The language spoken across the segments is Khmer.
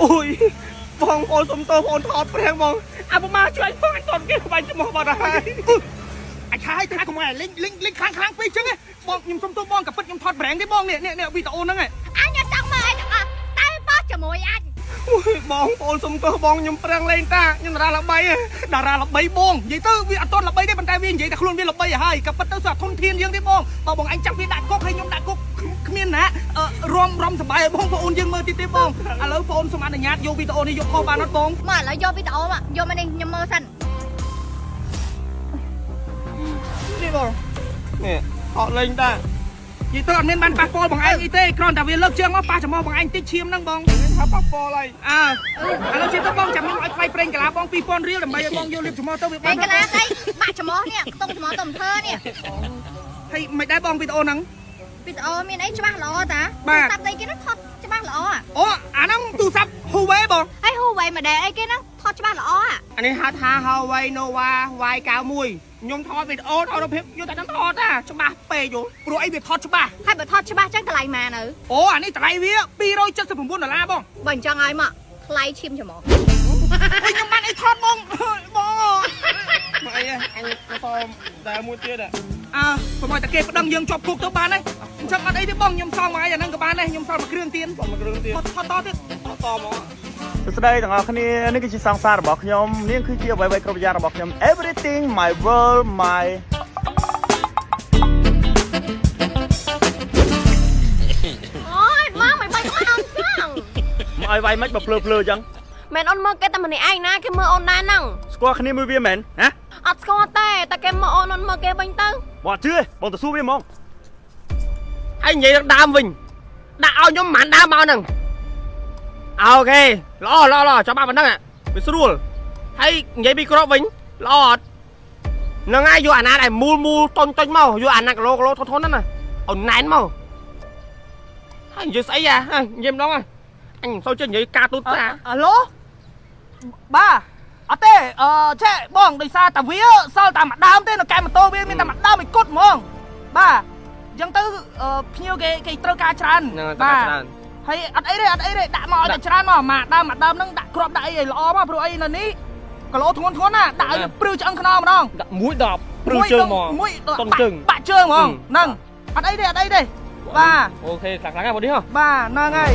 អូយបងប្អូនសុំទោសបងថតប្រាំងបងអាប្រមាជួយផងអញថតគេបាញ់ច្មោះបាត់ហើយអាចថាឲ្យថាកុំឲ្យលេងលេងលេងខ្លាំងខ្លាំងពេកចឹងបងខ្ញុំសុំទោសបងក៏ពិតខ្ញុំថតប្រាំងទេបងនេះនេះវីដេអូហ្នឹង អញអត់ចង់មើលអីទាំងអស់តែបោះជាមួយអញ អូយបងប្អូនសុំទោសបងខ្ញុំប្រាំងលេងតាខ្ញុំតារាល្បីតារាល្បីបងនិយាយទៅវាអត់ទាន់ល្បីទេប៉ុន្តែវានិយាយតែខ្លួនវាល្បីហើយក៏ពិតទៅស្អាធនធានយើងទេបងបើបងឯងចាំវាដាក់គុកហើយខ្ញុំដាក់គុកគ្មានណារំរំសប្បាយឲ្យបងប្អូនយើងមើលទៀតទេបងឥឡូវបងសូមអនុញ្ញាតយកវីដេអូនេះយកខុសបានអត់បង មកឥឡូវយកវីដេអូមកយកមកនេះខ្ញុំមើលសិន នេះបងនេះអត់លេងតានិយាយទៅអត់មានបានប៉ះពាល់បងឯងអីទេគ្រាន់តែវាលើកជើងមកប៉ះច្រមុះបងឯងតិចឈាមហ្នឹងបង ថាប៉ះពាល់ហើយ អើឥឡូវជិះទៅបងចាំខ្ញុំឲ្យថ្លៃប្រេងកាឡាបង2000រៀលដើម្បីឲ្យបងយកលៀបច្រមុះទៅវា ប្រេងកាឡាស្អីបាក់ច្រមុះនេះខ្ទង់ច្រមុះទៅធ្វើនេះ ហើយមិនដែរបងវីដេអូហ្នឹង វីដេអូមានអីច្បាស់ល្អតាទូរស័ព្ទអីគេហ្នឹងថតច្បាស់ល្អ អូអាហ្នឹងទូរស័ព្ទ Huawei បង ហើយ Huawei មួយដែរអីគេហ្នឹងថតច្បាស់ល្អ អានេះហៅថា Huawei Nova Y91 ខ្ញុំថតវីដេអូថតរូបភាពយកតែហ្នឹងថតតាច្បាស់ពេកយល់ព្រោះអីវាថតច្បាស់ ហើយបើថតច្បាស់ចឹងតម្លៃម៉ានៅ អូអានេះតម្លៃវា279ដុល្លារបង បើអញ្ចឹងឲ្យមកថ្លៃឈាមច្រមុះ អីខ្ញុំបានអីថតបងបង មកអីអញក៏ដែរមួយទៀត អើកុំឲ្យតែគេប្តឹងយើងជាប់គុកទៅបានហើយអញ្ចឹងអត់អីទេបងខ្ញុំសងមកអីអាហ្នឹងក៏បានដែរខ្ញុំសល់មួយគ្រឿងទៀត សល់មួយគ្រឿងទៀត ថតតទៀត តមក សួស្តីទាំងអស់គ្នានេះគឺជាសង្សាររបស់ខ្ញុំនាងគឺជាអ្វីៗគ្រប់យ៉ាងរបស់ខ្ញុំ Everything my world my អូយមកមិនបាច់មកអត់ចឹង មកឲ្យវាយមិនបើភ្លើភ្លើអញ្ចឹង មែនអូនមើលគេតែម្នាក់ឯងណាគេមើលអូនដែរហ្នឹង ស្គាល់គ្នាមួយវាមែនហ៎ អត់ស្គាល់ទេតែគេមើលអូនអូនមើលគេវិញទៅ បងអត់ជឿទេបងទៅសួរវាហ្មង ហើយនិយាយដើមវិញដាក់ឲ្យខ្ញុំមិនដើមមកហ្នឹងអូខេល្អល្អល្អចាំបាក់ប៉ុណ្ណឹងវាស្រួលហើយនិយាយពីក្របវិញល្អអត់ហ្នឹងហើយយកអាណាដែលមូលមូលតុញតុញមកយកអាណាគីឡូគីឡូធន់ធន់ហ្នឹងណាឲ្យណែនមកហើយនិយាយស្អីអានិយាយម្ដងអញមិនសូវចេះនិយាយការទូតតាអាឡូបាទអត់ទេអឺឆេបងដោយសារតាវាសល់តែមួយដើមទេនៅកែម៉ូតូវាមានតែមួយដើមឯគត់ហ្មងបាទអញ្ចឹងទៅភ្ញៀវគេគេត្រូវការច្រើន បាទ ហើយអត់អីទេអត់អីទេដាក់មកឲ្យតែច្រើនមកមួយដើមមួយដើមហ្នឹងដាក់គ្រាប់ដាក់អីឲ្យល្អមកព្រោះអីនៅនេះគីឡូធ្ងន់ធ្ងន់ណាដាក់ឲ្យព្រឺឆ្អឹងខ្នងម្ដង ដាក់មួយ10ព្រឺជើងមក មួយ តុនជើង បាក់ជើងហ្មងហ្នឹងអត់អីទេអត់អីទេបាទ អូខេខ្លាំងខ្លាំងហ្នឹងបងនេះហ៎ បាទហ្នឹងហើយ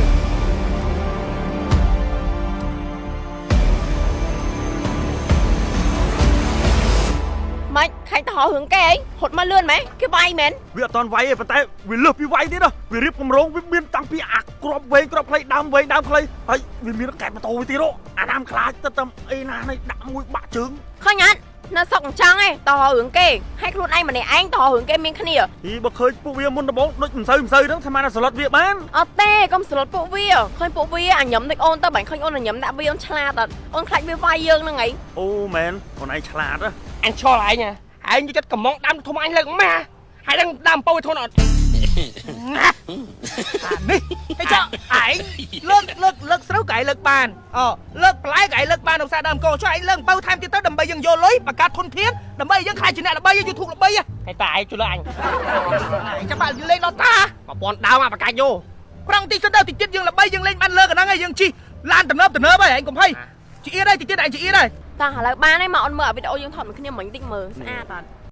ម៉េចខាញ់ទៅហៅរឿងគេអីហត់មកលឿនម៉េចគេវាយមែន វាអត់តន់វាយទេប៉ុន្តែវាលើសពីវាយទៀតវារៀបកម្រងវាមានតាំងពីអាក្របវែងក្របខ្លីដើមវែងដើមខ្លីហើយវាមានកែម៉ូតូវាទៀតអាដើមខ្លាចទៅតាមអីណានេះដាក់មួយបាក់ជើង ឃើញអត់នៅស្រុកអញ្ចឹងឯងតរឿងគេហើយខ្លួនឯងម្នាក់ឯងតរឿងគេមានគ្នា ហ៊ីបើឃើញពួកវាមុនដំបូងដូចមិនសូវមិនសូវហ្នឹងថាម៉ានសឡុតវាបាន អត់ទេកុំស្លុតពួកវាឃើញពួកវាអញញឹមដូចអូនទៅបាញ់ឃើញអូនអញញឹមដាក់វាអូនឆ្លាតអត់អូនខ្លាចវាវាយយើងហ្នឹងឯង អូមែនអូនឯងឆ្លាតហ៎ អញឆល់ឯងឯងយកចិត្តកំងដើមធំអញលើកម៉ាហើយដឹងដើមពោធនអត់អានេះហេចឯងលើកលើកលើកស្រូវក៏ឯងលើកបានអូលើកបន្លែក៏ឯងលើកបាននៅផ្សារដើមកោចុះឯងលើកអំពៅថែមទៀតទៅដើម្បីយើងយកលុយបង្កើតធនធានដើម្បីយើងខ្លាចជាអ្នកល្បី YouTube ល្បី ហើយតាឯងជួយលើអញ ចាំបាក់លេងដល់តា 1000ដើមអាបកាច់យោ ប្រឹងតិចសិនទៅតិចទៀតយើងល្បីយើងលេងបានលើកហ្នឹងហើយយើងជិះឡានទំនើបទំនើបហើយឯងកុំភ័យជីអៀតហើយតិចទៀតឯងជីអៀតហើយ តោះឥឡូវបានហើយមកអូនមើលអាវីដេអូយើងថតមួយគ្នាមិញតិចមើលស្អាតអត់